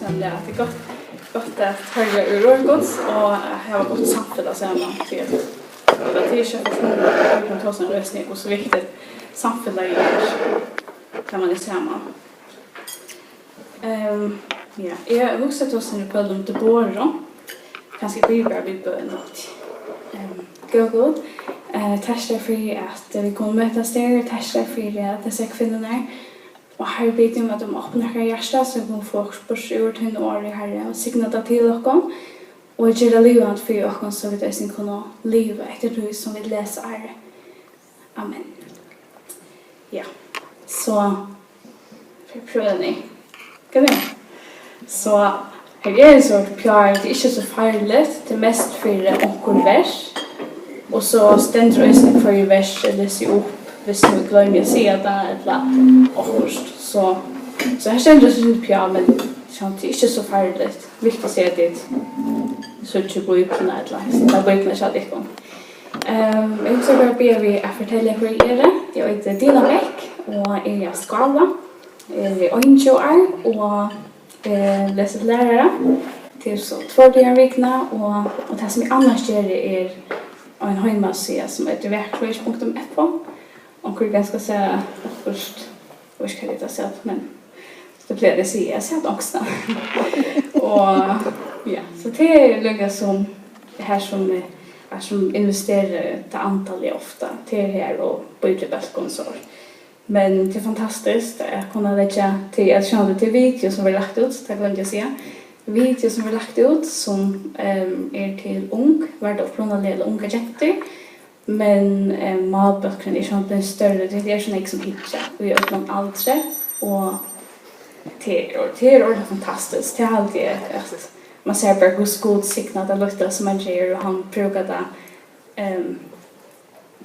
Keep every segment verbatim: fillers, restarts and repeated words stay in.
Ja, tað er gott, gott at hoyra úr orð Guds og hava gott samfelag saman, tí at, at tað er ikki at forstå, at vit tosa um loysning, og so viktigt samfelagið er, tá man er saman. Ehm, ja, eg hugsaði tosa í kvøld um Debora. Kanska eg byrji bara við bøn. Ehm, góði Gud, eh, takk fyri at vit kunnu møtast her. Takk fyri at hesar kvinnurnar. Og Harri, biði um, at tú má opna okkara hjarta, so vit kunnu fáa okkurt burtur úr tínum orði, Harri, og signa tað til okkum, og gera tað livandi fyri okkum, so vit eisini kunnu liva eftir tí, sum vit lesa, Harri. Amen. Ja, so, fyri prøvuni. Hvat er tað? So, her er so, P R, tað er ikki so farligt, tað er mest fyri onkur vers. Og so stendur eisini, hvørji vers eg lesi upp, viss nú eg gloymi at siga tað, ella okkurt. So, so her stendur eisini P R, men samt, tað er ikki so farligt. Vilt tú siga, at tit síggja Bíbliuna, ella, tað er Bíbliuna hjá tykkum. Ehm, eg hugsi bara at byrja við at fortelja, hvør eg eri. Eg eiti Dina Bech, og eg eri av Skála. Eg eri einogtjúgu ár, og eg lesi til lærara. Tað er so tveir dagar um vikuna, og, og tað, sum eg annars geri, er ein heimasíða, sum eitur vakurfrøðingur punktum f o. Onkur kanska sær okkurt, eg veit ikki, hvat eg havi sæð, men so plagar eg at siga, eg havi sæð onkustaðni. Og, ja, so tað er líka sum, har sum, har sum investera tað andaliga ofta, tað er har, og bíbliubólkur og so. Men tað er fantastiskt at kunna leggja til, at sjálvandi til video, sum verður lagt út, tað gloymdi eg at siga. Video, sum verður lagt út, sum, ehm, er til ung, var tað upprunaliga, ella ungar gentur. Men, eh, málbólkurin er sjálvandi blivin størri, tí tað er so nógv sum hyggja í øllum aldri, og tað er, tað er ordiliga fantastiskt. Tað haldi eg, at man sær bara, hvussu Gud signar tað lítla, sum man ger, og hann brúkar tað, ehm,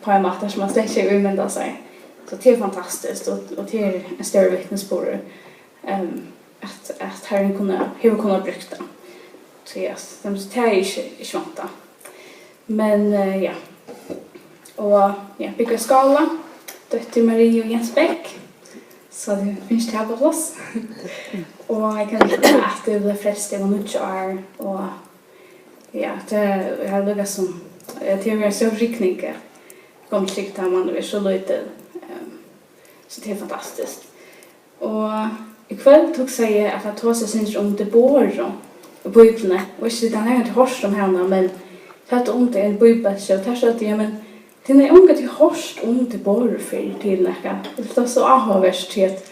á ein máta, sum man slett ikki hevur ímyndað sær. So tað er fantastiskt, og, og tað er ein stórur vitnisburður, ehm, at, at Harrin kunna, hevur kunnað brúkt tað. So, ja, so tað er ikki, ikki vantað. Men, eh, ja. Og, ja, búgvi í Skála, dóttir Marie og Jens Bech. So tað finnst tað á pláss. Og eg kann siga at eg bleiv frelst, eg var níggju ár, og ja, tað er líka sum, ja, tað er ein stór rokning at koma til, tá man er so lítil. Ehm, so tað er fantastiskt. Og í kvøld hugsaði eg at tosa eitt sindur um Deboru í Bíbliuni. Og ikki, tað er nakað, tú hoyrt um hana, men tað er um, tað er ein bíbelsk, og tað er so, at, ja, men, tað er ongantíð hoyrt um Deboru fyrr til nakað. Tað er so áhugavert, tí at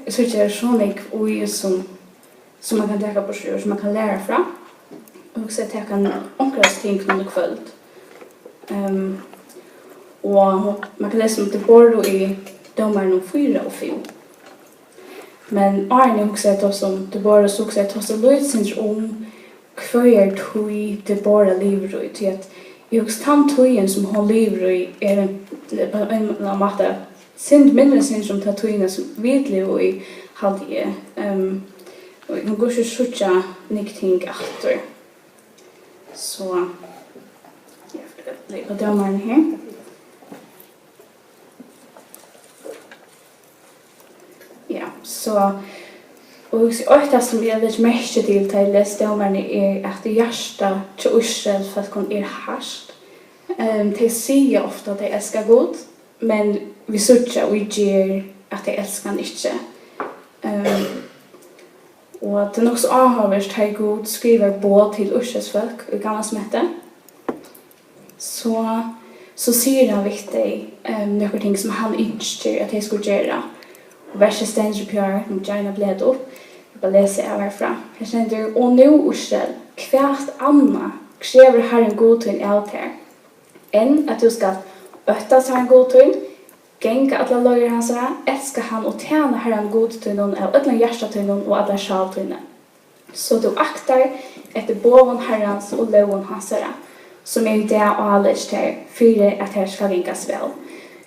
eg síggi, er so nógv í, sum, sum man kann taka burtur úr, sum man kann læra frá. Og hugsaði, at taka onkra av ting nú í kvøld. Ehm, og hon, man kann lesa um Deboru í Dómarunum fýra og fimm. Men áðrenn eg hugsaði, tosa um Deboru, so hugsaði eg, tosa lítið sindur um, hvørja tíð Debora livir í, tí at eg hugsi, tann tíðin, sum hon livir í, er ein, á ein, ein máta, sindur minni, sindur sum ta tíðina, sum vit liva í, haldi eg. Ehm, og eg kann hvussu síggja nógv ting aftur. So, ja, legg á Dómarunum her. Ja, so, og hugsi, eitt tað, sum eg leggi merki til, tá eg lesi Dómararnar, er, at hjartað hjá Ísraelsfólkum er hart. Ehm, tey siga ofta, at tey elska Gud, men vit síggja í gerð, at tey elska hann ikki. Ehm, og tað er nokk so áhugavert, tá ið Gud skrivar boð til Ísraelsfólk í Gamla Testamenti, so, so sigur hann við tey, ehm, nøkur ting, sum hann ynskir, at tey skulu gera. Og versið stendur uppi her, nú gjarna blæs upp, eg bara lesi av herfrá. Her stendur: "Og nú, Ísrael, hvat annað krevur Harrin Gud tín av tær, enn at tú skalt óttast Harran Gud tín, ganga allar leiðir hansara, elska hann og tæna Harran Gud tínum av øllum hjarta tínum og allari sál tíni, so tú aktar eftir boðum Harrans og lógum hansara, sum eg í dag áleggi tær, fyri at tær skal gangast væl."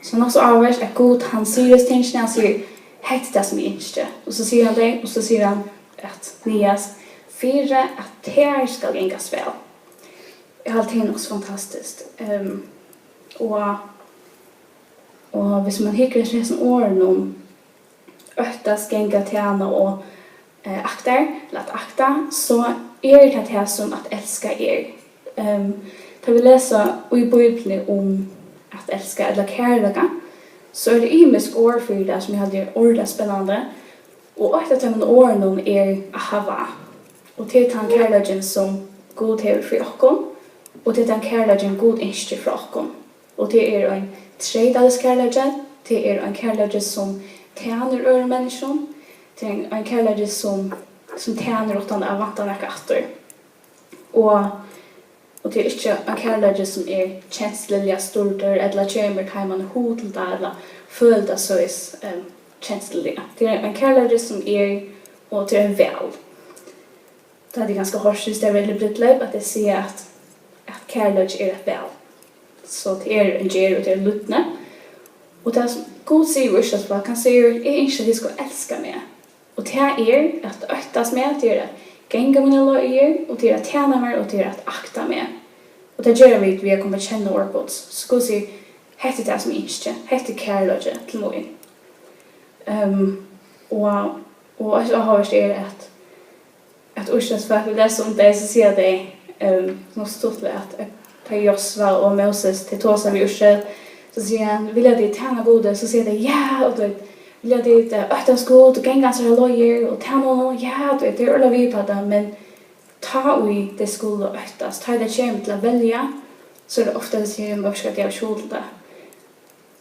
So nokk so áhugavert, at Gud, hann sigur hesi tingini, hann sigur: "Hetta er tað, sum eg ynski." Og so sigur hann tey, og so sigur hann, at niðast: "Fyri at tær skal gangast væl." Eg haldi, tað er nokk so fantastiskt. Ehm, og, og hvis man hyggur eftir hesum orðunum, óttast, ganga, tæna og eh, aktar, ella at akta, so er tað tað, sum at elska er. Ehm, tá vit lesa í Bíbliuni um at elska ella kærleika, so er tað ymisk orð fyri tað, sum eg haldi er ordiliga spennandi. Og eitt av teimum orðunum er ahava. Og tað er tann kærleikin, sum Gud hevur fyri okkum, og tað er tann kærleikin, Gud ynskir frá okkum. Og tað er ein treytaleysin kærleiki, tað er ein kærleiki, sum tænir øðrum menniskjum, tað er ein, ein kærleiki, sum, sum tænir uttan at vænta nakað aftur. Og, og tað er ikki ein kærleiki, sum er kensluliga stýrdur, ella kemur, tá man er hug til tað, ella følir tað soleiðis, ehm, kensluliga. Tað er ein kærleiki, sum er, og tað er ein væl. Tað hevði eg kanska hoyrt, hvis tað var til brúdleyp, at tey siga, at, at kærleiki er eitt væl. So tað er ein gerð, og tað er lýdni. Og tað, sum Gud sigur í Ísraelsbók, hann sigur: "Eg ynski, at tit skulu elska meg." Og tað er at óttast meg, tað er at ganga mínar leiðir, og tað er at tæna mær, og tað er at akta meg. Og tað gera vit við at koma at kenna orð Guds. So Gud sigur: "Hetta er tað, sum eg ynski. Hetta er kærleiki til mín." Ehm, og, og eitt áhugavert er, at at Ísraelsfólk, vit lesa um tey, so siga tey, ehm, nokk stuttligt, at, at tá Josva og Moses, tey tosa við Ísrael, so sigur hann: "Vilja tit tæna Gudi?" So siga tey: "Ja." Og tú veit, "Vilja tit, eh, óttast Gud og ganga hansara leiðir og tæna honum?" Ja, tú veit, tey eru øll við upp á tað, men tá ið tey skulu óttast, tá ið tað kemur til at velja, so er tað ofta, tey siga: "Men veitst tú hvat, eg havi ikki hug til tað."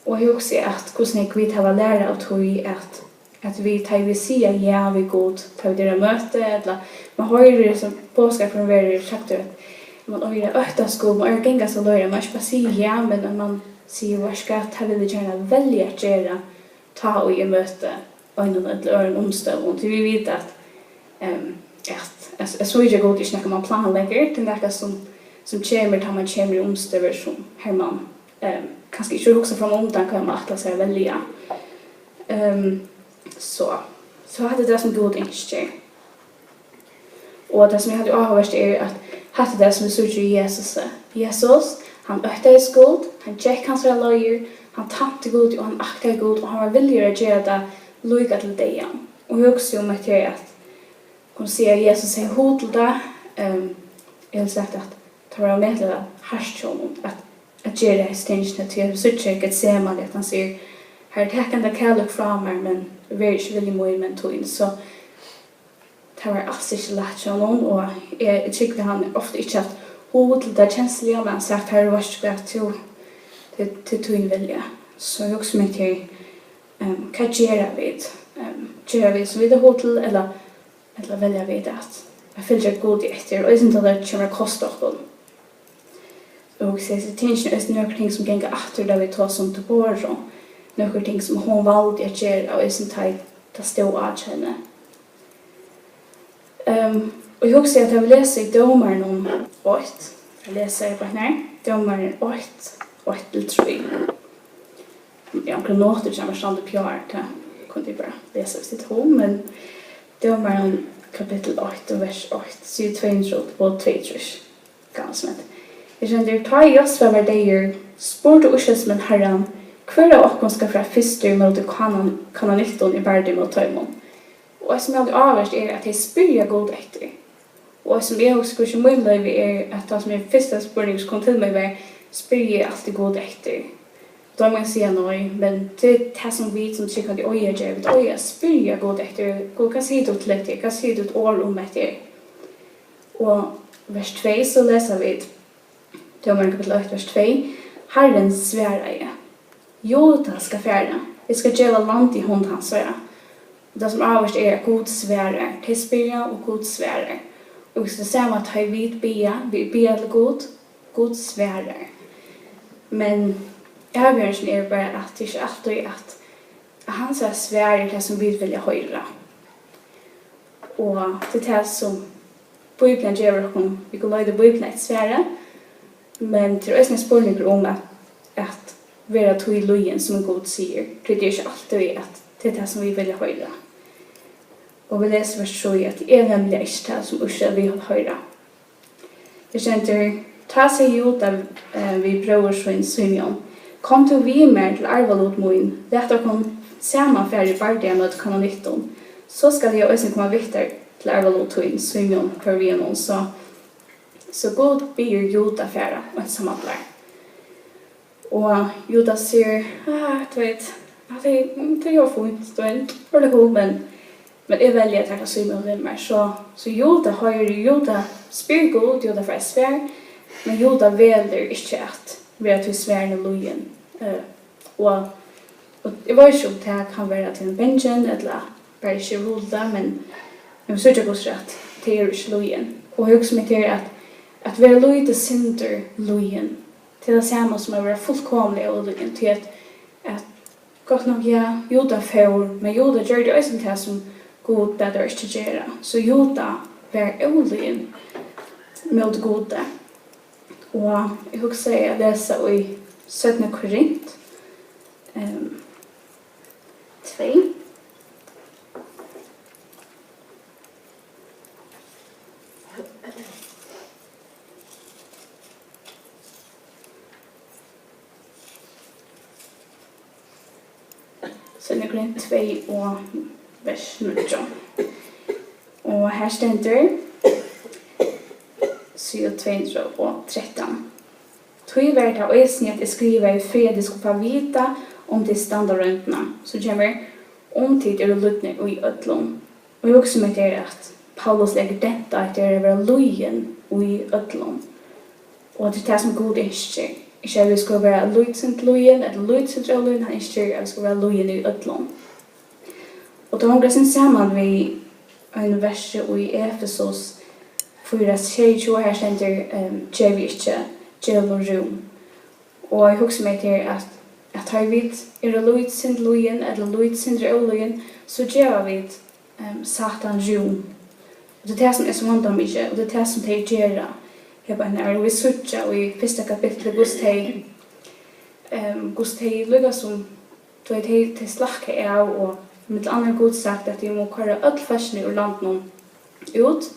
Og eg hugsi, at hvussu nógv vit hava lært av tí, at, at vit, tá vit siga ja við Gud, tá vit eru á møti, ella man hoyrir, sum boðskapurin verður sagdur, at man eigur at óttast Gud, man eigur at ganga hansara leiðir, man ikki bara sigur ja, men at man sigur: "Veitst tú hvat, tað vil eg gjarna velja at gera, tá ið eg møti einum ella øðrum umstøðum." Tí vit vita, at, ehm, at, at, at svíkja Gud er ikki nakað, man planleggur, tað er nakað, sum, sum kemur, tá man kemur í umstøður, sum har man, ehm, kanska ikki hevur hugsað frammanundan, hvat man ætlar sær at velja. Ehm, so, so hatta er tað, sum Gud ynskir. Og tað, sum eg haldi er áhugavert, er, at hatta er tað, sum vit síggja í Jesusi. Jesus, hann óttaðist Gud, hann gekk hansara leiðir, hann tænti Gud, og hann aktaði Gud, og hann var villigur at gera tað líka til deyðan. Og hugsi um hetta her, at kunnu siga, at Jesus hevði hug til tað. Ehm, eg vil sagt, at tað var ómetaliga hart hjá honum at, at gera hesi tingini, tí at vit síggja í Getsemane, at hann sigur: "Herre, tak henda kalik frá mær, men ver ikki vilji mín, men tín." So tað var als ikki lætt hjá honum, og eg, eg trúgvi, hann ofta ikki haft hug til tað kensluliga, men hann sagt: "Herre, veitst tú hvat, tú, tað, tað er tín vilji." So eg hugsi meg til, ehm, hvat gera vit? Ehm, gera vit, sum vit hava hug til, ella, ella velja vit at, at fylgja Gudi eftir, og eisini tá tað kemur at kosta okkum? Og hugsi, hesi tingini, eisini nøkur ting, sum ganga aftur, tá vit tosa um Debora, nøkur ting, sum hon valdi at gera, og eisini tá ið tað stóð á hjá henni. Ehm, og eg hugsi, at eg vil lesa í Dómarunum eitt, eg lesi bara her, Dómarunum eitt, eitt til trý. Ja, onkrar notur hjá mær standa uppi á, tað kundi eg bara lesa, hvis tit hava hug, men Dómarunum kapittul eitt og vers eitt, síðu tvey hundrað og tveyogtrýss. Gamal sum hetta. Her stendur: "Tá ið Josva var deyður, spurdu Ísraelsmenn Harran: 'Hvør av okkum skal fara fyrstur móti Kanan-, Kananittum í bardaga móti teimum?'" Og eitt, sum er altíð áhugavert, er, at tey spyrja Gud eftir. Og eitt, sum eg hugsi, hvussu mín lív er, at tað, sum er fyrsta spurningur, sum kom til meg, var: Spyrji eg altíð Gud eftir? Tá má eg siga nei, men tað er tað, sum vit sum trúgvandi eiga at gera. Vit eiga at spyrja Gud eftir: "Gud, hvat sigur tú til hetta her? Hvat sigur títt orð um hetta her?" Og vers tvey, so lesa vit, Dómarin kapittul eitt, vers tvey: "Harrin svaraði: 'Juda skal fara, eg skal geva landið í hond hansara.'" Og tað, sum er áhugavert, er, at Gud svarar. Tey spyrja, og Gud svarar. Og tað sama, tá ið vit biðja, vit biðja til Gud, Gud svarar. Men avgjøringin er bara, at tað er ikki altíð, at, at hansara svar er tað, sum vit vilja hoyra. Og tað er tað, sum Bíblian gevur okkum. Vit kunnu leita í Bíbliuni eftir svari, men tað er eisini ein spurningur um at, at vera tí lýðin, sum Gud sigur. Tí tað er ikki altíð, at tað er tað, sum vit vilja hoyra. Og vit lesa vers trý, at tað er nemliga ikki tað, sum Ísrael vil hoyra. Her stendur: "Tá segði Juda, eh, við bróður sín Simeon: 'Kom tú við mær til arvalut mín, lat okkum saman fara í bardaga móti Kananittum.'" So skal eg eisini koma við tær til arvalóg tín, Símun, hvør við honum, so, so Gud biður Juda fara einsamallan. Og Juda sigur, ah, tú veit, ah, tað, mm, tað er jo fínt, tú veit, for det gode, men, men eg velji at taka Símun við mær. So, so Juda hoyrir, Juda spyr Gud, Juda fær eitt svar, men Juda velur ikki at vera tí svarinum lýðin. Eh, og, og eg veit ikki, um tað kann vera at hann er bangin, ella bara ikki vil tað, men, men vit síggja hvussu rætt tey eru ikki lýðin. Og eg hugsi meg til at, at vera lítið sindur lýðin, tað er tað sama sum at vera fullkomiliga ólýðin, tí at, at gott nokk, ja, Juda fór, men Juda gjørdi eisini tað sum Gud bað teir ikki gera. So Juda var ólýðin móti Gudi. Og eg hugsaði at lesa í seinna Korint, ehm, tvey. Seinna Korint tvey og vers níggju. Og her stendur, síða tvey hundrað og trettan. Tí var tað eisini, at eg skrivaði, fyri at eg skuldi fáa vita, um tit standa royndina, sum kemur, um tit eru lýdnir í øllum. Og eg hugsi meg til, at Paulus leggur dent á, at tað er at vera lýðin í øllum. Og tað er tað, sum Gud ynskir. Ikki at vit skulu vera lítið sindur lýðin, ella lítið sindur ólýðin, hann ynskir, at vit skulu vera lýðin í øllum. Og tað hongur eisini saman við einum versi í Efesus fýra sjeyogtjúgu, her stendur, ehm, gevið ikki djevlinum rúm. Og eg hugsi meg til, at, at tá vit eru lítið sindur lýðin, ella lítið sindur ólýðin, so geva vit, ehm, Satan rúm. Og tað er tað, sum er so vandamikið, og tað er tað, sum tey gera her beint nú. Og vit síggja í fyrsta kapitli, hvussu tey, ehm, hvussu tey líka sum, tú veit, tey, tey slakka av, og millum annað hevur Gud sagt, at tit mugu koyra øll fólkini úr landinum út,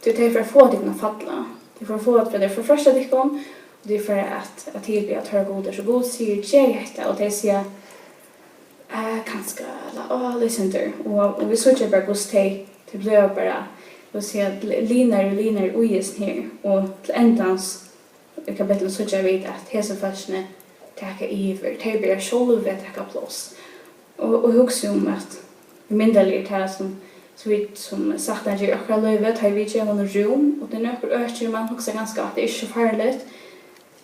tí tey fara at fáa tykkum at falla. Tey fara at fáa, tey fara at freista tykkum, og tey fara at, at tilbiðja teirra gudar. So Gud sigur, ger hetta, og tey siga, eh, kanska, ella, á, lítið sindur. Og, og vit síggja bara, hvussu tey, tey blíva bara, vit siga, li-, linari og linari í hesum her, og til endans í kapitlinum síggja vit, at hesi fólkini taka yvir, tey byrja sjálvi at taka pláss. Og, og hugsi um, at í myndugleikum er tað, sum, sum vit, sum Satan ger í okkara lívi, tá ið vit geva honum rúm, og tað er nøkur øki, man hugsar kanska, at tað er ikki so farligt,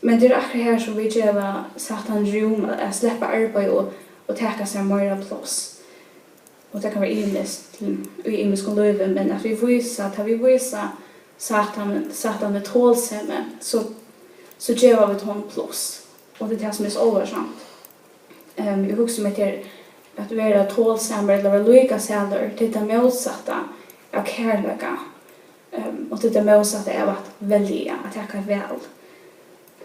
men tað er akkurát her, sum vit geva Satan rúm at, at sleppa arbeiði og, og taka sær meira pláss. Og tað kann vera ymiskt, í ymiskum lívi, men at vit vísa, tá vit vísa Satan, Satan er tolsemi, so, so geva vit honum pláss. Og tað er tað, sum er so álvarsamt. Ehm, eg hugsi meg til at vera tolsamur ella vera líkasælur, tað er tað mótsatta av kærleika. Ehm, og tað er tað mótsatta av at velja, at taka eitt val.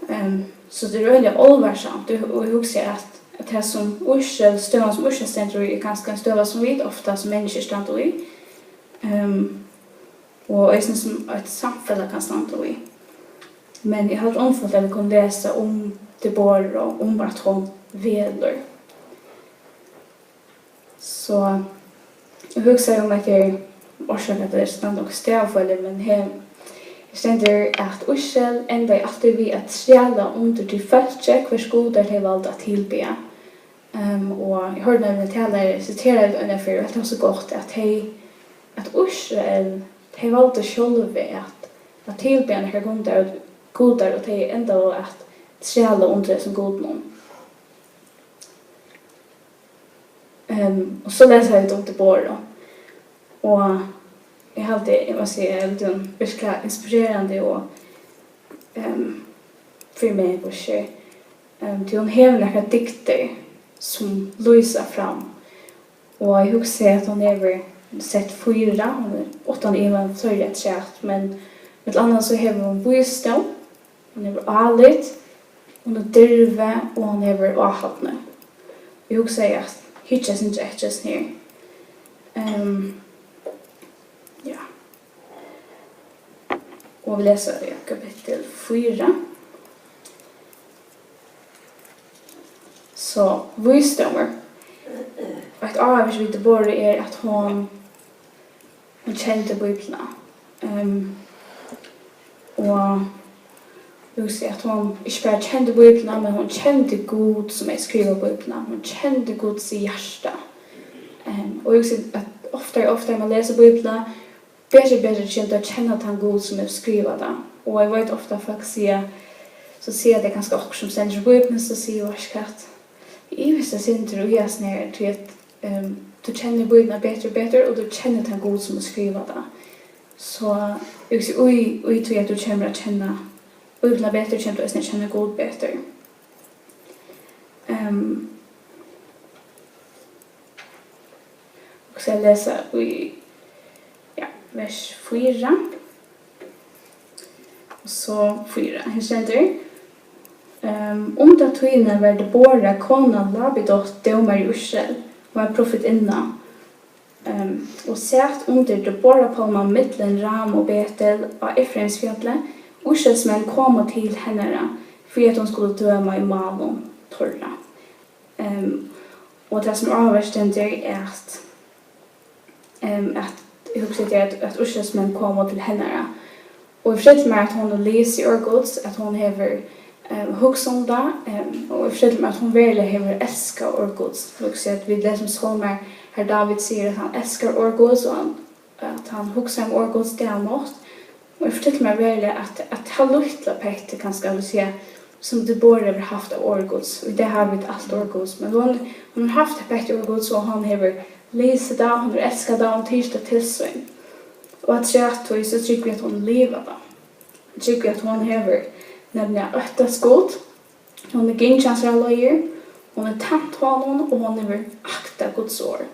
Ehm, so tað er øgiliga álvarsamt, og, og eg hugsi, at, at tað sum Ísrael, støðan sum Ísrael stendur í, er kanska ein støða, sum vit ofta sum menniskjur standa í. Ehm, og eisini sum eitt samfelag kann standa í. Men eg haldi umfult, at vit kunnu lesa um Debora og um, at hon velur. So eg hugsaði um, at eg orsaka, at tað standa okkurt stavifeil, men her, her stendur, at Ísrael endaði altíð við at træla undir tí fólki, hvørs gudar tey valdu at tilbiðja. Ehm, og eg hoyrdi ein talari sitera eina ferð, og helt tað var so gott, at tey, at Ísrael, tey valdu sjálvi at, at tilbiðja nakrar gudar, gudar, og tey endaðu at træla undir hesum gudunum. Ehm, og so lesa vit um Debora. Og eg haldi, eg má siga, eg haldi, hon virkar inspirerandi og, ehm, fyri meg, hvussu, ehm, tí hon hevur nakrar dygdir, sum lýsa fram. Og eg hugsi, at hon hevur sett fýra, hon er uttan iva ein fleiri afturat, men millum annað so hevur hon vísdóm, hon hevur álit, hon er dirvi og hon hevur áhaldni. Eg hugsaði at hyggja eitt sindur eftir hesum her. Ehm, ja. Og vit lesa, ja, kapittul fýra. So, vísdómur. Eitt áhugavert við Deboru er, at hon, Hon kendi Bíbliuna. Ehm, og eg hugsi, at hon ikki bara kendi Bíbliuna, men hon kendi Gud, sum hevði skrivað Bíbliuna. Hon kendi Guds hjarta. Ehm, og eg hugsi, at oftari og oftari man lesur Bíbliuna, betri og betri kemur tú at kenna tann Gud, sum hevur skrivað tað. Og eg veit ofta, at fólk siga, so siga tey kanska okkurt sum stendur í Bíbliuni, so sigi eg, veitst tú hvat, eg ivist eitt sindur í hasum her, tí at, ehm, tú kennir Bíbliuna betur og betur, og tú kennir tann Gud, sum hevur skrivað tað. So eg hugsi, í, í tí at tú kemur at kenna Bíbliuna betur, kemur tú eisini at kenna Gud betur. Ehm, og skal eg lesa í, ja, vers fýra. Og so fýra. Her stendur, ehm, um ta tíðina var Debora, kona Lapidot, dómari í Ísrael, og var profetinna, ehm, og sat undir Debora-pálman millum Ram og Betel á Efraimsfjalli. Ísraelsmenn komu til hennara, fyri at hon skuldi døma í málum teirra. Ehm, og tað, sum er áhugavert, stendur, er, at, ehm, at eg hugsi, at, at Ísraelsmenn komu til hennara. Og eg fortelli mær, at hon hevur lisið orð Guds, at hon hevur, ehm, hugsað um tað, ehm, og eg fortelli mær, at hon veruliga hevur elskað orð Guds. Eg hugsi, at vit lesa um sálmar, har David sigur, at hann elskar orð Guds, og hann, at hann hugsar um orð Guds dag og nátt. Og eg fortelli mær veruliga, at, at tað lítla pettið, kanska, vil siga, sum Debora hevur havt av orð Guds, og í dag hava vit alt orð Guds, men hon, hon hevur havt eitt petti orð Guds, og hon hevur lisið tað, hon hevur elskað tað, hon hevur tikið tað til sín. Og afturat tí, so trúgvi eg, at hon livir tað. Eg trúgvi, at hon hevur nevniliga óttast Gud, hon hevur gingið hansara leiðir, hon hevur tænt honum, og hon hevur aktað Guds orð.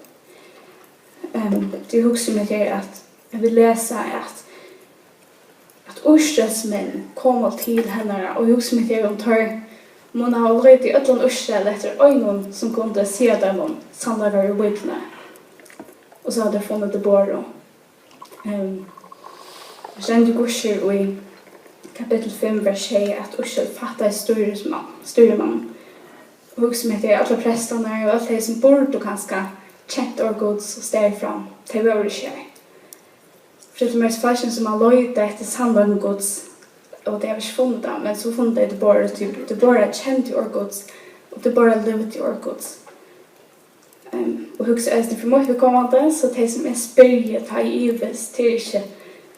Ehm, tí eg hugsi meg til, at, at vit lesa, at, at Ísraelsmenn koma til hennara, og eg hugsi meg til, um teir munnu hava leitað í øllum Ísrael eftir einum, sum kundi siga teimum sannleikar úr Bíbliuni. Og so hava teir funnið Deboru. Ehm, tað stendur í kapittul fimm, vers sjey, at Ísrael fataði stýrismann, stýrimann. Og hugsi meg til allar prestarnar og øll tey, sum burdu kanska kent orð Guds og staðið fram, tey vóru ikki har. Fortelur mær, fólkini, sum hava leitað eftir sannleikanum Guds, og tey hava ikki funnið tað, men so funnu tey Debora, tí Debora kendi orð Guds, og Debora livdi orð Guds. Ehm, og hugsi eisini fyri mítt viðkomandi, so tey, sum eg spyrji, tá eg ivist, tað er ikki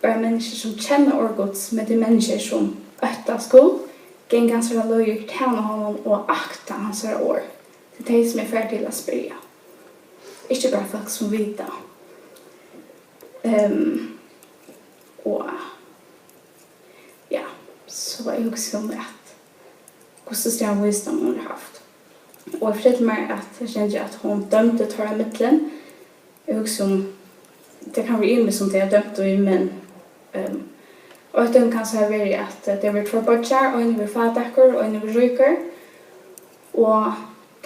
bara menniskjur, sum kenna orð Guds, men tað er menniskjur, sum óttast Gud, ganga hansara leiðir, tæna honum og akta hansara orð. Tað er tey, sum eg fari til at spyrja. Ikki bara fólk, sum vita. Ehm, og ja, so eg hugsi um, at hvussu stóran vísdóm hon hevur havt. Og eg fortelli mær, at eg kendi, at hon dømdi teirra millum. Eg hugsi um, tað kann vera ymiskt, sum tey hava dømt í, men, ehm, og eitt dømi kann so hava verið, at, eh, tað vóru tveir beiggjar, ein var fátækur og ein var ríkur. Og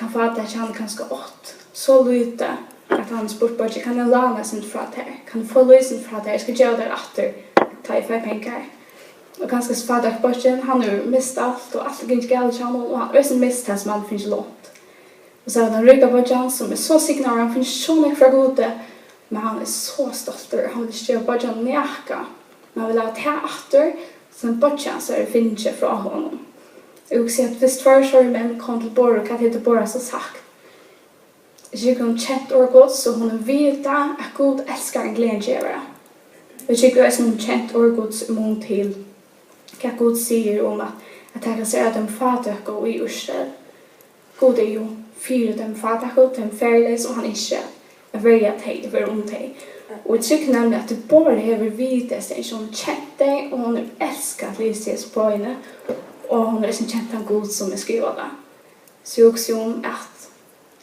tann fátæki, hann hevur kanska átt so lítið, at hann spurdi beiggin: "Kann eg lána eitt sindur frá tær? Kann eg fáa eitt sindur frá tær? Eg skal geva tær aftur, tá eg fái pengar." Og kanska so fátæki beiggin, hann hevur mist alt, og alt er gingið galið hjá honum, og hann hevur eisini mist tað, sum hann hevur fingið lánt. Og so er tann ríka beiggin, sum er so signaður, hann hevur fingið so nógv frá Gudi, men hann er so stoltur, hann vil ikki geva beiggjanum nakað. Men hann vil hava tað aftur, sum beiggi hansara hevur fingið frá honum. Eg hugsi, at viss tveir sovorðnir menn koma til Deboru, hvat hevði Debora so sagt? Eg trúgvi, hon kent orð Guds, so hon hevur vitað, at Gud elskar ein gleðin gevara. Eg trúgvi eisini, hon kent orð Guds í mun til, hvat Gud sigur um at, at taka sær av teimum fátøku í Ísrael. Gud er jú fyri teimum fátæku, teimum ferðleysu, og hann ynskir at verja tey, at vera um tey. Og eg trúgvi nemliga, at Debora hevur vitað, at hon kent tey, og hon hevur elskað at lesa hesi boðini, og hon hevur eisini kent tann Gud, sum hevur skrivað tað. So eg hugsi um, at,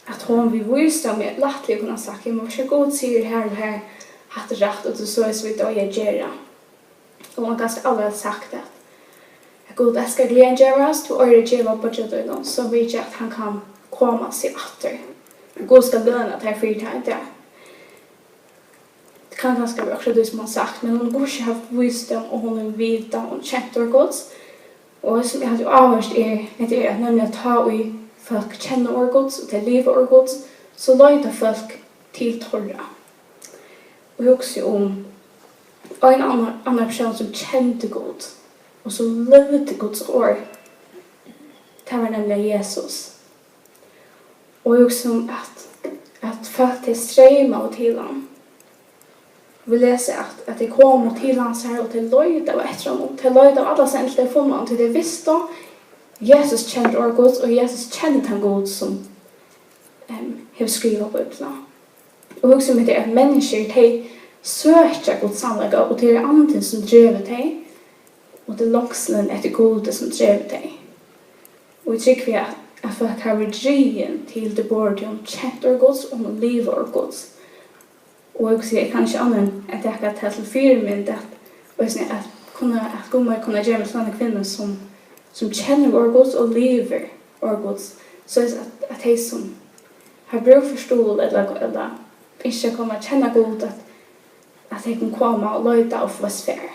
at hon við vísdómi lættliga kundi havt sagt: "Jamen, veitst tú, Gud sigur her og her, hatta er rætt, og tað er soleiðis, vit eiga at gera." Og hon kanska aldri hevði sagt, at, at Gud elskar gleðin gevast, tú eigur at geva beiggja tínum, so veit eg, at hann kann koma seg aftur. Gud skal løna tær fyri tað í dag. Tað kann kanska vera akkurát tað, sum hon sagt, men hon hevur ikki havt vísdóm, og hon hevur vitað, hon kent orð Guds. Og tað, sum eg haldi áhugavert er, hetta er, at nemliga tá ið fólk kenna orð Guds, og tey liva orð Guds, so leita fólk til teirra. Og hugsi um, ein annar, annar persón, sum kendi Gud, og sum lívdi Guds orð. Tað var nemliga Jesus. Og eg hugsi um, at, at fólk, tey streymaðu til hann. Vit lesa, at, at tey komu til hansara, og tey leitaðu eftir honum. Tey leitaðu allastaðni, til tey funnu hann, tí tey vistu, Jesus kendi orð Guds, og Jesus kendi tann Gud, sum, em, hevur skrivað Bíbliuna. Og hugsa um hetta, at menniskjur, tey søkja Guds sannleika, og tað er Andin, sum dregur tey, og tað er longslin eftir Gudi, sum dregur tey. Og eg trúgvi, at, at fólk hava verið drigin til tey borð, tey hava kent orð Guds, og hava livað orð Guds. Og eg, eg kann ikki annað enn at taka tað til fyrimynd, at, eisini at kunna, at Gud má kunna gera meg til eina kvinnu, sum, sum kennir orð Guds og livir orð Guds, soleiðis at, at tey, sum hava brúk fyri stuðul, ella, ella ynskja at koma at kenna Gud, at, at tey kunnu koma og leita og fáa svar.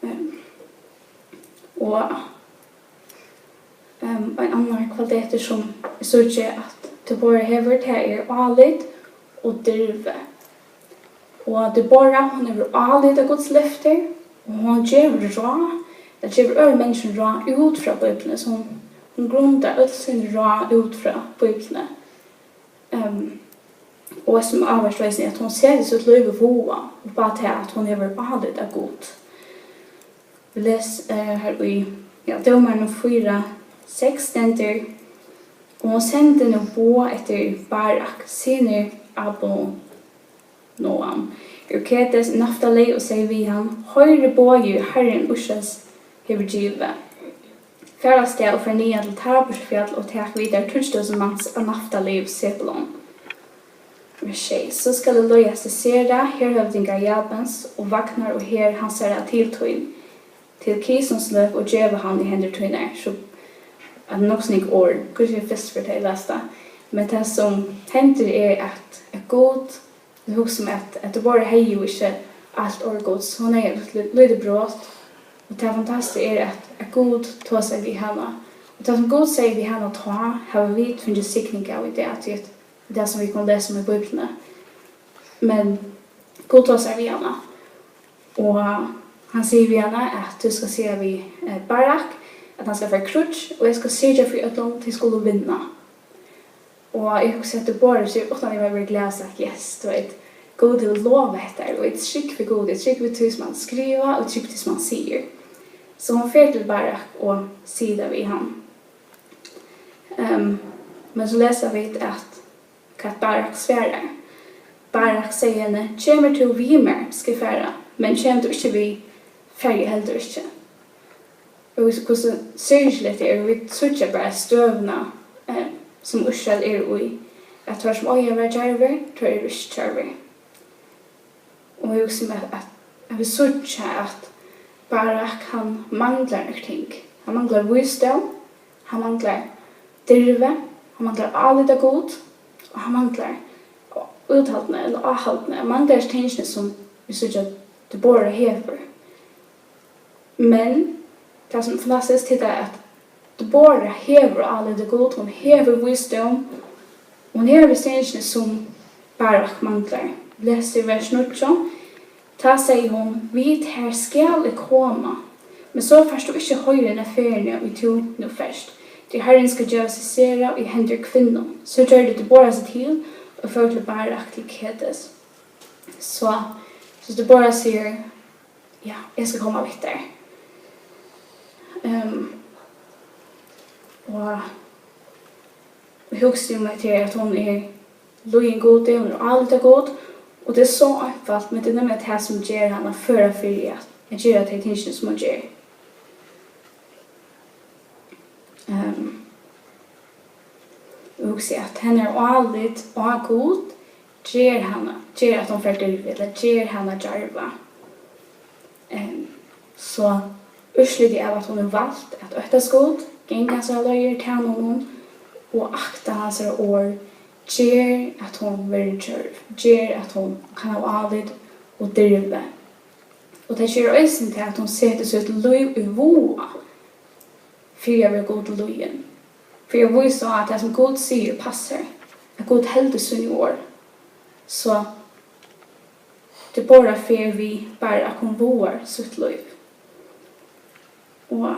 Ehm, og, ehm, ein annar kvalitetur, sum eg síggi, at Debora hevur, tað er álit og dirvi. Og Debora, hon hevur álit á Guds løftir, og hon gevur ráð, ella gevur øðrum menniskjum ráð út frá Bíbliuni, so hon, hon grundar øll síni ráð út frá Bíbliuni. Ehm, og sum ávirkar eisini, at hon setir sítt lív í váða upp á tað, at hon hevur álit á Gud. Vit lesa, eh, her í, ja, Dómarunum fýra seks stendur: "Og hon sendi nú boð eftir Barak, synir Abinoam, úr Kedes í Naftali, og segði við hann: Hoyr boðið, Harrin Ísraels hevur givið. Far avstað og far niðan til Taborsfjall og tak við tær tíggju túsund mans av Naftali og Sebulon." Vers sjey: "So skal eg leiða Sisera, herhøvdinga Jabins, og vagnar og her hansara til tín, til Kisons løk, og geva hann í hendur tínar." So, at nokk so nógv orð, hvussu er fyrst fyri tey lesta. Men tað sum hendir er, at, at Gud, eg hugsi um, at, at Debora hevði jo ikki alt orð Guds, hon hevði eitt lí-, lítið brot. Og tað fantastiska er, at, at Gud tosar við hana. Og tað, sum Gud segði við hana tá, hava vit fingið signing av í dag, tí at, tað, sum vit kunnu lesa um í Bíbliuni. Men Gud tosar við hana. Og hann sigur við hana, at tú skal siga við, eh, Barak, at hann skal fara í kríggj, og eg skal syrgja fyri øllum, tey skulu vinna. Og eg hugsi, at Debora sigur, uttan at eg var glað, sagt: "Yes, tú veit, Gud hevur lovað hetta, og eg trúgvi Gud, eg trúgvi tí, sum hann skrivar, og eg trúgvi tí, sum hann sigur." So hon fer til Barak og sigur tað við hann. Ehm, men so lesa vit, at hvat Barak svarar. Barak segði henni: "Kemur tú við mær, skal eg fara, men kemur tú ikki við, fari eg heldur ikki." Og hvussu, hvussu syrgiligt tað er, og vit síggja bara støðuna, eh, sum Ísrael er í, at teir sum eiga at vera djarvir, teir eru ikki djarvir. Og eg hugsi meg, at, at, at vit síggja, at Barak, hann manglar nøkur ting. Hann manglar vísdóm, hann manglar dirvi, hann manglar álit á Gud, og hann manglar úthaldni, ella áhaldni. Hann manglar hesi tingini, sum vit síggja, Debora hevur. Men tað, sum er fantastiskt, er tað, at Debora hevur álit á Gud, hon hevur vísdóm, hon hevur tingini, sum Barak manglar. Lesa í vers níggju: "Tá segði hon: Við tær skal eg koma, men so fært tú ikki hoyra inn á ferðini, ið tú nú fert, tí Harrin skal geva Sisera í hendur kvinnu." So gjørdi Debora seg til og fór til Barak til Kedes. So, so Debora sigur: "Ja, eg skal koma við tær." Ehm, og eg hugsi um hetta her, at hon er lýðin Gudi, hon er álitað Gud, og tað er so einfalt, men tað er nemliga tað, sum ger hana føra fyri at, at gera tey tingini, sum hon ger. Ehm, og hugsi, at hennara álit á Gud ger hana, ger, at hon fær dirvi, ella ger hana djarva. Ehm, so úrslitið av, at hon hevur valt at óttast Gud, ganga hansara leiðir, tæna honum og akta hansara orð, ger, at hon verður djørv, ger, at hon kann hava álit og dirvi. Og tað ger eisini tað, at hon setir sítt lív í váða fyri at vera Gudi lýðin, fyri at vísa á, at tað, sum Gud sigur, passar, at Gud heldur síni orð. So Debora fer við Barak, hon vágar sítt lív. Og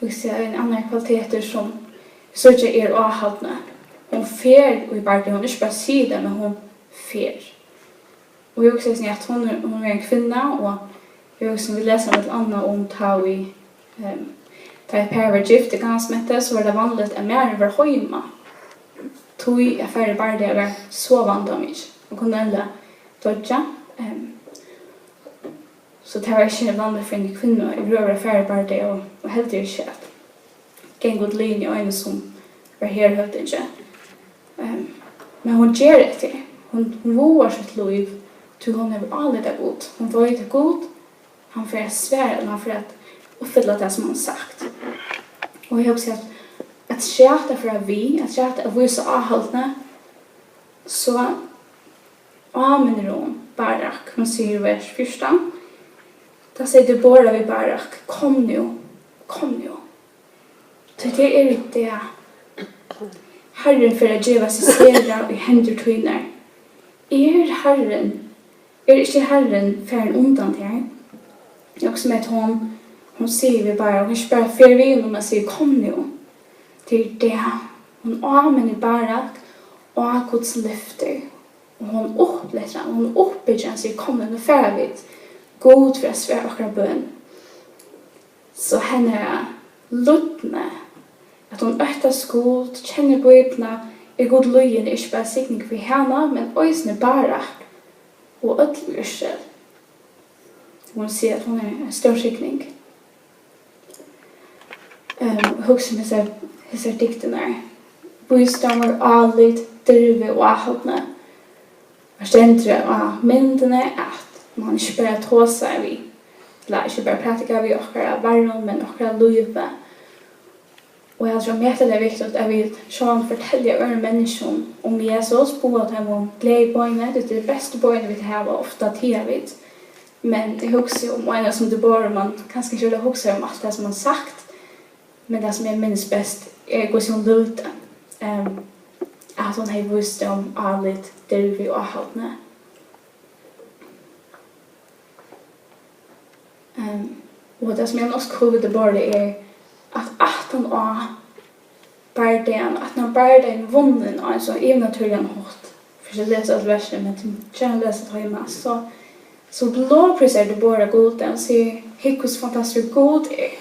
hugsi, ein annar kvalitetur sum eg síggi er áhaldni. Hon fer í bardaga, hon ikki bara sigur tað, men hon fer. Og eg hugsi eisini, at hon er, hon er ein kvinna, og eg hugsi, vit lesa millum annað um tá ið, ehm, tá eitt par var gift í Gamla Testamenti, so var tað vanligt, at maðurin var heima. Tí at fara í bardaga var so vandamikið. Hon kundi nevniliga doyggja. Ehm, so tað var ikki vanligt fyri eina kvinnu yvirhøvur at fara í bardaga, og, og heldur ikki at ganga út liðini á einum sum var herhøvdingi. Ehm, men hon ger hetta. Hon, hon vágar sítt lív, tí hon hevur álit á Gud. Hon veit, at Gud, hann fer at svara, ella hann fer at uppfylla tað, sum hann hevur sagt. Og eg hugsi, at, at træta frá við, at træta at vísa áhaldni, so áminnir hon Barak, hon sigur í vers fjúrtan, tá sigur Debora við Barak: "Kom nú, kom nú. Tí tað er í dag, Harrin fer at geva Sisera í hendur tínar. Er Harrin, er ikki Harrin farin undan tær?" Eg hugsi mær, at hon, hon sigur við Barak, hon ikki bara fer við honum, men sigur: "Kom nú." Tað er í dag, hon áminnir Barak á Guds lyftir. Og hon upplyftir hann, hon uppbyggir hann, sigur: "Kom, nú fara vit. Gud fer at svara okkara bøn." So hennara lydni, at hon óttast Gud, kennir Bíbliuna, er Gud lýðin, er ikki bara signing fyri hana, men eisini Barak og øll í Ísrael. Hon sigur, at hon er ein stór signing. Ehm, hugsa um hesar, hesar dygdirnar. Vísdómur, álit, dirvi og áhaldni. Har stendur á myndini, at man ikki bara tosar við, ella ikki bara prædikar við okkara varrum, men okkara lívi. Og eg haldi, tað er mektiga viktigt, at vit sjálvandi fortelja øðrum menniskjum um Jesus, boða teimum gleðiboðini, tí tað er bestu boðini, vit hava, ofta tiga vit. Men eg hugsi um eina sum Debora, man kanska ikki vil hugsa um alt tað, sum hon sagt, men tað, sum eg minnist best, er, hvussu hon livdi. Ehm, at hon hevði vísdóm, álit, dirvi og áhaldni. Ehm, og tað, sum er nokk so cool við Debora, er, at aftan á bardagan, at hann bardagan vunnin á ein so yvirnatúrligan hátt. Fyri at lesa øll versini, men tú kennir at lesa tað heima, so, so lovprísar Debora Gud, og sigur: "Hygg, hvussu fantastiskur Gud er."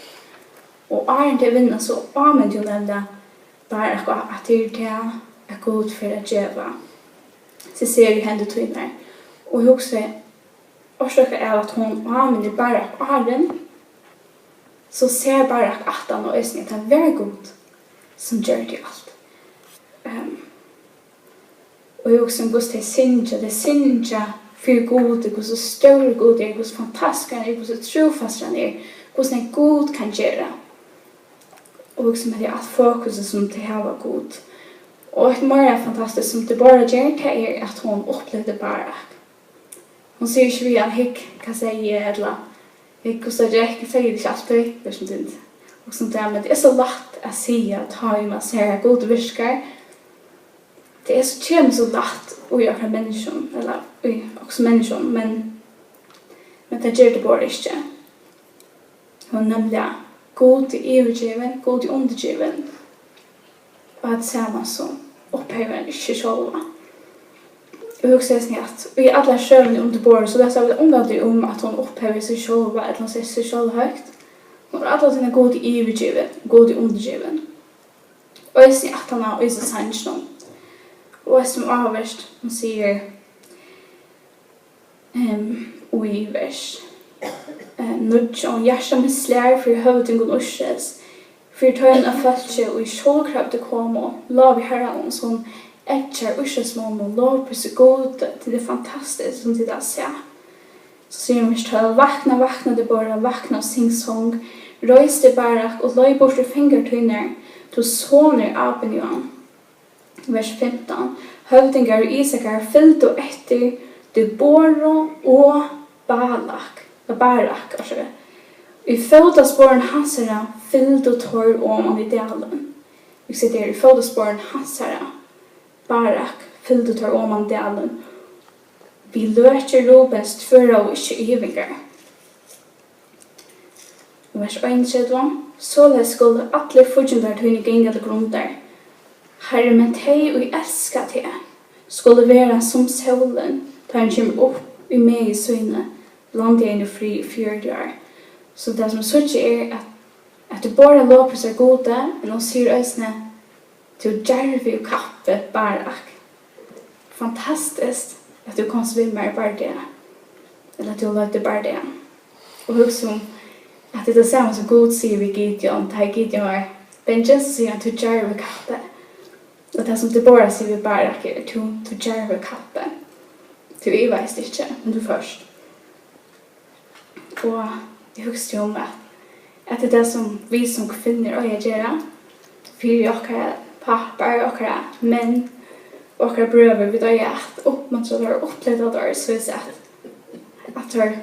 Og áðrenn tey vinna, so áminni hon nevniliga Barak, at tað er tað, at Gud fer at geva Sisera í hendur tínar. Og eg hugsi, orsakað av at hon áminnir Barak áðrenn, so sær Barak aftan á eisini, at tað var Gud, sum gjørdi alt. Ehm, og eg hugsi um, hvussu tey syngja, tey syngja fyri Gud, hvussu stórur Gud er, hvussu fantastiskur hann er, hvussu trúfastur hann er, hvussu nógv Gud kann gera. Og hugsi um, at tað er alt fokusið, sum tey hava á Gud. Og eitt meira fantastiskt, sum Debora ger, tað er, at hon upplyftir Barak. Hon sigur ikki við hann: "Hygg, hvat segði eg?" ella "Hygg, hvussu tað gekk." Hon segði tað ikki altíð, tað er sum tað. Og sum tað, men tað er so lætt at siga, tá ið man sær, at Gud virkar. Tað er so, kemur so lætt í okkara menniskjum, ella í okkum menniskjum, men, men tað ger Debora ikki. Hon er nemliga Gudi yvirgivin, Gudi undirgivin. Og at sama sum upphevur hann ikki sjálva. Og hugsa eisini, at í allari søguni um Debora, so lesa vit ongantíð um, at hon upphevur seg sjálva, ella hon setir seg sjálva høgt. Hon er alla tíðina Gudi yvirgivin, Gudi undirgivin. Og eisini aftan á í sanginum. Og eisini áhugavert, hon sigur, Ehm, í vers, eh, níggju: "Hjarta mítt slær fyri høvdingum Ísraels, fyri teimum av fólki, ið sjálvkravdi komu. Lovi Harranum, sum eggjar Ísraelsmonnum, lovprísi Gud, tí tað er fantastiskt, sum tit hava sæð." So sigur hon, vers tólv: "Vakna, vakna, Debora, vakna og syng song. Reis teg, Barak, og leið burtur fangar tínar, tú sonur Abinoam." Vers fimtan: Høvdingar Ísakar fylgdu eftir Deboru og Balak, Barak, orsaka. Í fótasporum hansara fylgdu teir oman í dalin. Vit sita her, í fótasporum hansara. Barak fylgdu teir oman dalin. Við løki Rubens tvøraðu ikki yvingar. Vers einogtretivu. Soleiðis skulu allir fíggindar tínir ganga til grundar, Harri, men tey, ið elska teg, skulu vera sum sólin, tá hon kemur upp í megi síni, landið er nú frið í fjøruti ár. So tað sum eg síggi er, at, at Debora lovprísar Gudi, men hon sigur eisini, Tú djarvi og kappi, Barak. Fantastiskt, at tú komst við mær í bardaga. Ella at tú leiddi bardagan. Og hugsa um, at tað er tað sama sum Gud sigur við Gideon, tá Gideon var bangin, so sigur hann, Tú djarvi og kappi. Og tað sum Debora sigur við Barak er, Tú, tú djarvi og kappi. Tú ivaðist ikki, men tú fórt. Og eg hugsi um, at, at tað er tað, sum vit sum kvinnur eiga at gera fyri okkara pápar, okkara menn og okkara brøður. Vit eiga at uppmuntra teir og upplyfta teir, soleiðis at, at teir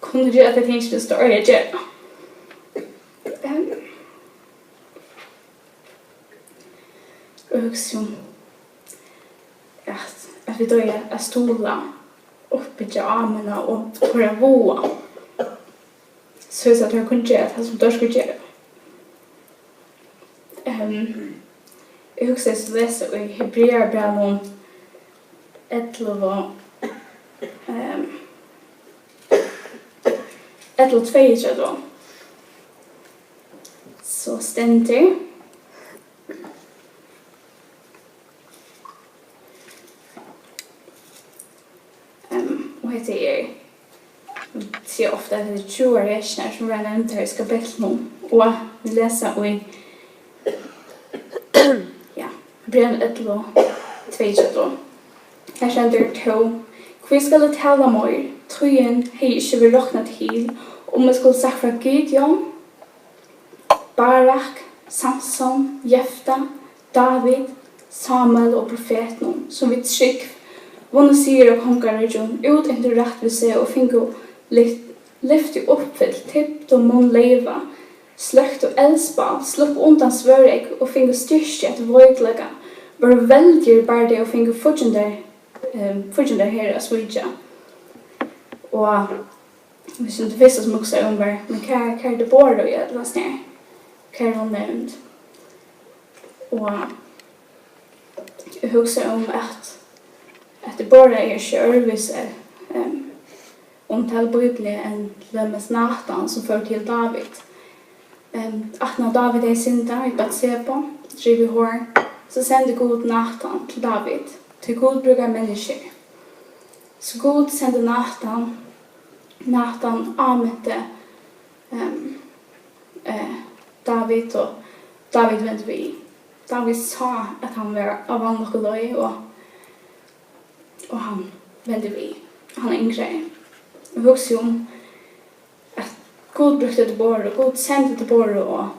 kunnu gera tey tingini, sum teir eiga at gera. Ehm, og eg hugsi um, at, at vit eiga at stuðla, uppbyggja, áminna og teir vága, soleiðis at teir kunnu gera tað, sum teir skulu gera. Ehm, eg hugsaði so lesa í Hebreabrævinum ellivu, ehm, ellivu tveyogtretivu. So stendur, Ehm, og hetta er, eg sigi ofta, at hetta er trúarvekjurnar, sum verða nevndar í kapitlinum, og vit lesa í, ja, Hebreabrævinum ellivu tveyogtretivu. Her stendur tó: Hví skal eg tala meir? Tíðin hevði ikki verið roknað til, um eg skuldi sagt frá Gideon, Barak, Samson, Jefta, Dávid, Sámuel og profetunum, sum við trúgv vunnu sigur á kongaríkjum, útinntu rættvísi og fingu lyf-, lyfti uppfylt, tiptu munn leyva, sløktu eldsbál, sluppu undan svørðegg og fingu styrki eftir veikleika, vóru veldigir í bardaga og fingu fíggindar, ehm, fíggindar her at svíkja. Og Vit sum tað fyrsta sum hugsaði um var, men hvar, hvar er Debora í øllum hasum her? Hvar er hon nevnd? Og eg hugsaði um, at, at Debora er ikki øðrvísi, ehm, umtalað í Bíbliuni enn til dømis Natan, sum fór til Dávid. Ehm, aftan á Dávid hevði syndað við Batseba, dripið hor, so sendi Gud Natan til Dávid, tí Gud brúkar menniskjur. So Gud sendi Natan. Natan áminti, ehm, eh, Dávid, og Dávid vendi við. Dávid sá, at hann var á vanlukkuleið, og, og hann vendi við. Hann angraði. Og hugsi um, at Gud brúkti Deboru, Gud sendi Deboru, og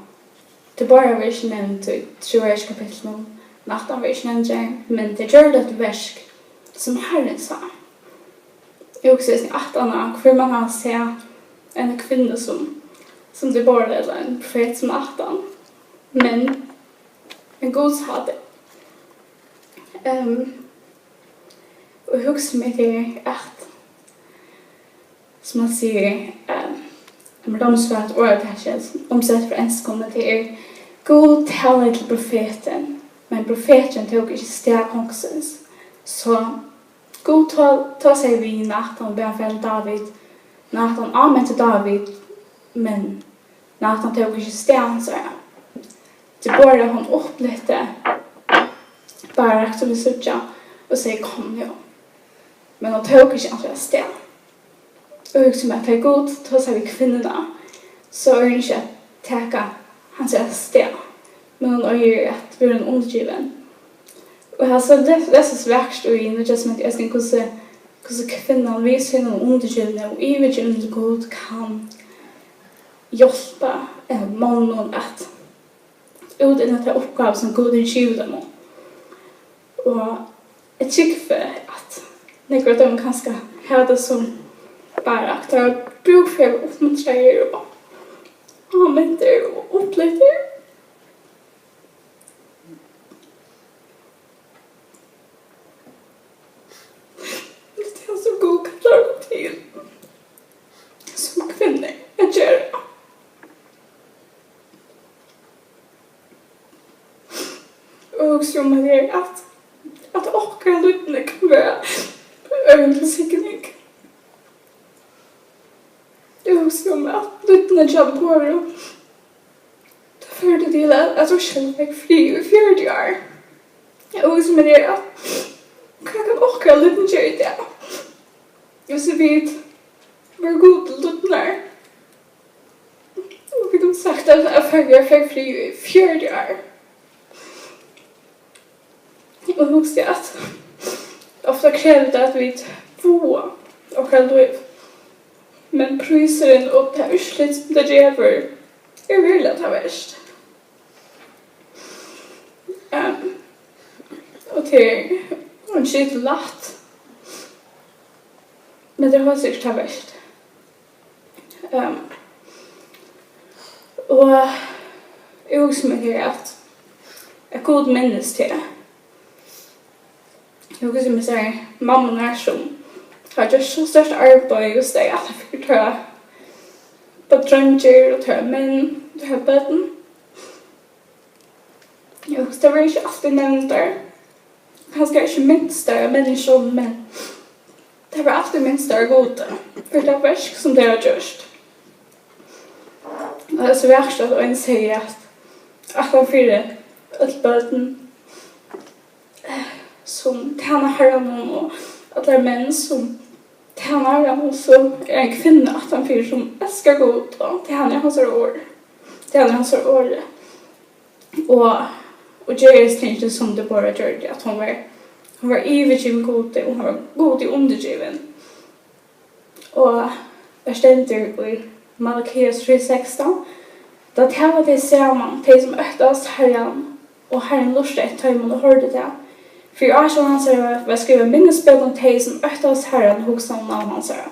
Debora verður ikki nevnd í trúarverkskapitlinum, Natan verður ikki nevndur, men tey gjørdu eitt verk, sum Harrin sá. Eg hugsi eisini aftan á, hvør man hava sæð eina kvinnu sum, sum Debora, ella ein profet sum Natan, men, men Gud sá tey. Ehm, og eg hugsi meg til, at sum hann sigur, eh, mær dámar so væl orðatakið, umsett frá enskum, men tað er: Gud talaði til profetin, men profeturin tók ikki stað kongsins. So Gud to-, tosaði við Natan og bað hann fara til Dávid. Natan áminti Dávid, men Natan tók ikki stað hansara. Debora, hon upplyfti Barak, sum vit síggja, og segði: Kom nú. Men hon tók ikki hansara stað. Og hugsi mær, at tá Gud tosar við kvinnuna, so eigur hon ikki at taka hansara stað, men hon eigur at vera ein undirgivin. Og eg havi so le-, lesið so vakurt í Nýggja Testamenti eisini, hvussu, hvussu kvinnan við sínum undirgivna og yvirgivna til Gud kann hjálpa, eh, monnum at útinna ta uppgávu, sum Gud hevur givið teimum. Og eg trúgvi, at nógv av teimum kanska hava tað sum Barak, teir hava brúk fyri at vera uppmuntraðir og ámintir og upplyftir. Eg hugsi um, at, er at, at okkara lydni kann vera øðrum til signing. Eg hugsi um, at lydni hjá Boru, tað førdi til, at, at Rusland fekk frið í fjøruti ár. Eg hugsi um, at, er at, hvat kann okkara lydni gera í dag, hvis vit vóru Gudi lydnir? Og vit kundu sagt, at, at Føroyar fekk frið í fjøruti ár. Og hugsi, at ofta krevur tað, at vit vága okkara lív. Men prísurin og tað úrslit, sum tað gevur, er veruliga tað vert. Ehm, og tað er, hon situr lætt, men tað er heilt sikkurt tað vert. Ehm, og eg hugsi meg til, at, at Gud minnist teg. Eg hugsi meg til mammurnar, sum hava gjørt so stórt arbeiði, og staðið alla fyri teirra, bæði dreingir og teirra menn, teirra børn. Eg hugsi, tær verða ikki altíð nevndar, kanska ikki minstar av menniskjum, men tær verða altíð minstar av Gudi fyri tað verk, sum tær hava gjørt. Og tað er so vakurt, at ein segði, at ætlan fyri øll børn, sum tæna Harranum, og allar menn, sum tæna Harranum, so er ein kvinna ætlan fyri, sum elskar Gud og tænir hansara orð, tænir hansara orði, og, og ger hesi tingini, sum Debora gjørdi, at hon var, hon var yvirgivin Gudi, og hon var Gudi undirgivin. Og tað stendur í Malakias trý sekstan: Tá tala tey saman, tey sum óttast Harran, og Harrin lurtaði eftir teimum og hoyrdi tað. Fyri ásjón hansara var skrivað minnisbók um tey, sum óttast Harran og hugsaðu um navn hansara.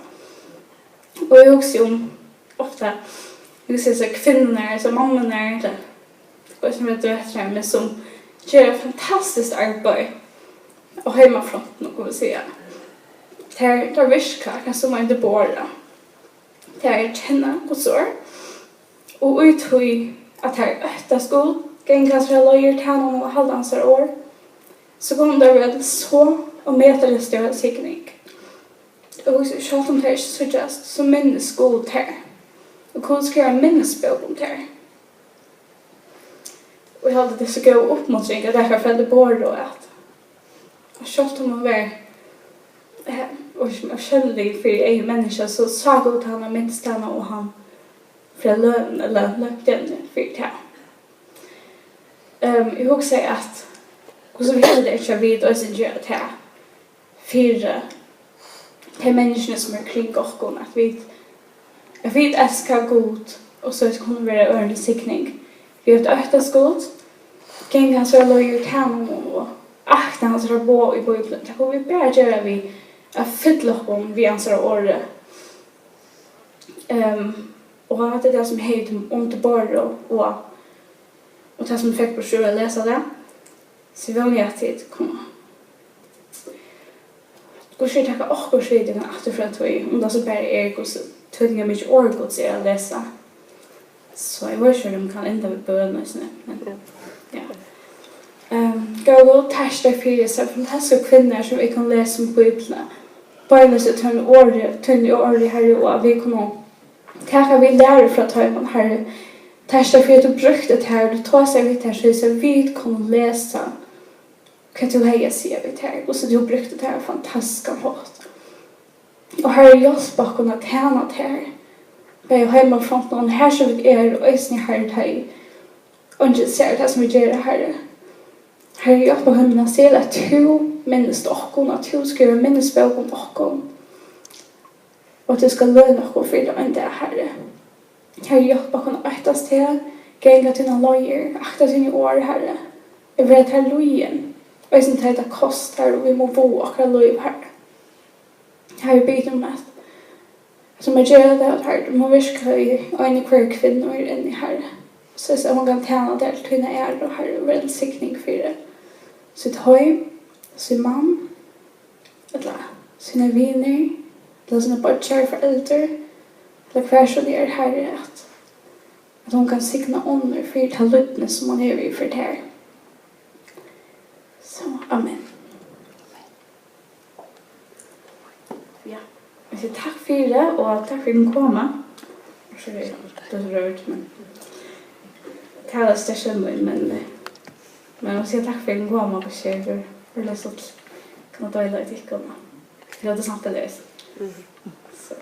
Og eg hugsi um, ofta, eg hugsi, hesar kvinnurnar, hesar mammurnar, ella hvat sum er, døtrar, men sum gera eitt fantastiskt arbeiði á heimafrontinum, kann man siga. Tær, tær virka akkurát sum ein Debora. Tær kenna Guds orð, og í tí at tær óttast Gud, ganga hansara leiðir, tæna honum og halda hansara orð, so kunnu tær vera til so ómetaliga stóra signing. Og sjálvt um tær ikki síggjast, so minnist Gud tær. Og Gud skrivar minnisbók um tær. Og eg haldi, tað er so góð uppmuntring at taka frá Debora, at, at sjálvt um hon var, eh, og sum ósjónlig fyri eygum menniskja, so sá Gud hana, minnist hana, og hann frá løn, ella lønti henni fyri tað. Ehm, eg hugsaði, at hvussu væl tað er, at vit eisini gera tað fyri tey menniskjuni, sum eru kring okkum, at vit, at vit elska Gud, og soleiðis kunnu vera øðrum til signing. Við at óttast Gud, ganga hansara leiðir, tæna honum og akta hansara boð í Bíbliuni. Tað kunnu vit bara gera við at fylla okkum við hansara orði. Ehm, og hatta er tað, sum eg hevði um Deboru og, og tað, sum eg fekk burtur úr at lesa tað. So vóni eg, at tit kunnu, hvussu er, taka okkurt við tykkum aftur frá tí, um tað so bara er, hvussu týdningarmikið orð Guds er at lesa. So eg veit ikki, um eg kann enda við bøn eisini, men ja. Ehm, góði Gud, takk til teg fyri hesar fantastisku kvinnurnar, sum vit kunnu lesa um í Bíbliuni. Beinleiðis í tíni orð, tíni orð, Harri, og at vit kunnu taka við læru frá teimum, Harri. Takk til teg fyri, at tú brúkti tær, tú tosaði við tær, so, so vit kunnu lesa, hvat tú hevði at siga við tær, hvussu tú brúkti tær á fantastiskan hátt. Og Harri, hjálp okkum at tæna tær, bæði á heimafrontinum, har sum vit eru, og eisini, Harri, tá ið eingin sær tað, sum vit gera, Harri. Harri, hjálp okkum, himmalska Faðir, at tú minnist okkum, at tú skrivar minnisbók um okkum, og at tú skal løna okkum fyri tað ein dag, Harri. Harri, hjálp okkum at óttast teg, ganga tínar leiðir, akta tíni orð, Harri, og vera tær lýðin, eisini tá tað kostar og vit mugu vága okkara lív, Harri. Harri, eg biði um at, at tú má gera tað, at, Harri, tú má virka í eini hvørji kvinnu her inni, Harri, soleiðis at hon kann tæna tær til tína æru, Harri, og vera ein signing fyri sítt heim, sín mann, ella sínar vinir, ella sínar beiggjar, foreldur, ella hvar so tað er, Harri, at, at hon kann signa onnur fyri ta lýdni, sum hon hevur yvir fyri tær. So, amen. Ja. Eg sigi takk fyri, og takk fyri at koma. Sorry, tað er so rørt, men tað er størst av mær, men, eh, men eg vil siga takk fyri at koma, og sjálvur, eg vil so kunna deila við tykkum, og lata samfelagið. So.